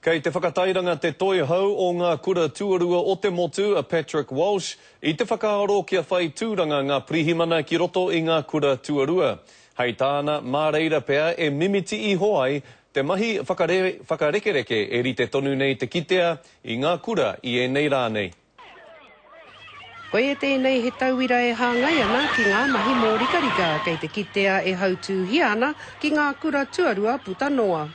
Kei te whakatairanga te Toihau o ngā Kura Tuarua o te Motu, a Patrick Walsh, i te whakaaro kia whai tūranga ngā pirihimana ki roto i ngā kura tuarua. Hei tāna, mā reira pea e mimiti iho ai te mahi whakarekereke e rite tonu nei te kitea i ngā kura i ēnei rā nei. Koia tēnei he tauira e hāngai ana ki ngā mahi mōrikarika kei te kitea e hautūhia ana ki ngā kura tuarua puta noa.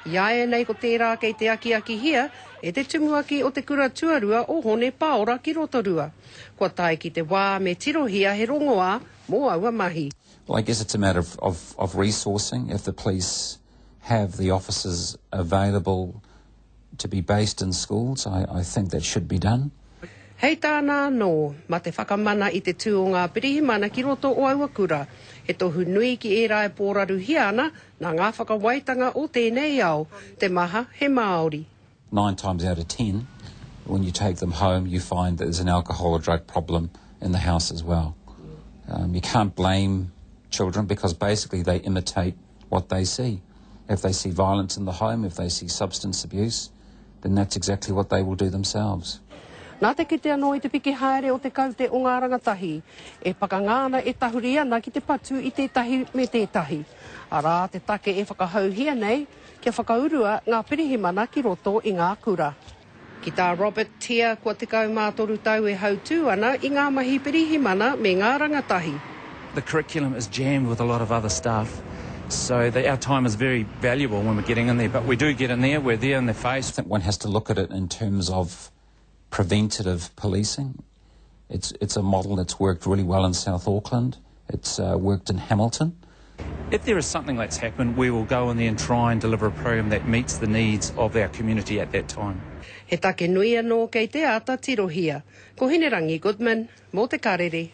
Iāianei ko tērā kei te akiakihia e te tumuaki o te kura tuarua o Hone Paora ki Rotorua. Kua tae ki te wā me tirohia he rongoā mō aua mahi. Well I guess it's a matter of, of, of resourcing, if the police have the officers available to be based in schools, I, I think that should be done. Hei tāna anō, ma te whakamana i te tū o ngā pirihimana ki roto o aua kura, he tohu nui ki ērā e pōraruhia ana nā ngā whakawaitanga o tēnei ao, te maha he Māori. 9 times out of 10, when you take them home, you find that there's an alcohol or drug problem in the house as well. Um, you can't blame children because basically they imitate what they see. If they see violence in the home, if they see substance abuse, then that's exactly what they will do themselves. Nā te kite anō i te piki haere o te kaute o ngā rangatahi e pakanga ana e tahuri ana ki te patu i tētahi me tētahi. Arā te take e whakahauhia nei kia whakaurua ngā pirihimana ki roto i ngā kura. Ki tā Robert Tia, kua 13 tau e hautū ana i ngā mahi pirihimana me ngā rangatahi. The curriculum is jammed with a lot of other stuff, so the, our time is very valuable when we're getting in there, but we do get in there, we're there in their face. I think one has to look at it in terms of preventative policing. It's, it's a model that's worked really well in South Auckland. It's uh, worked in Hamilton. If there is something that's happened, we will go in there and try and deliver a program that meets the needs of our community at that time. He take nui anō kei te āta tirohia. Ko Hinerangi Goodman, mō Te Karere.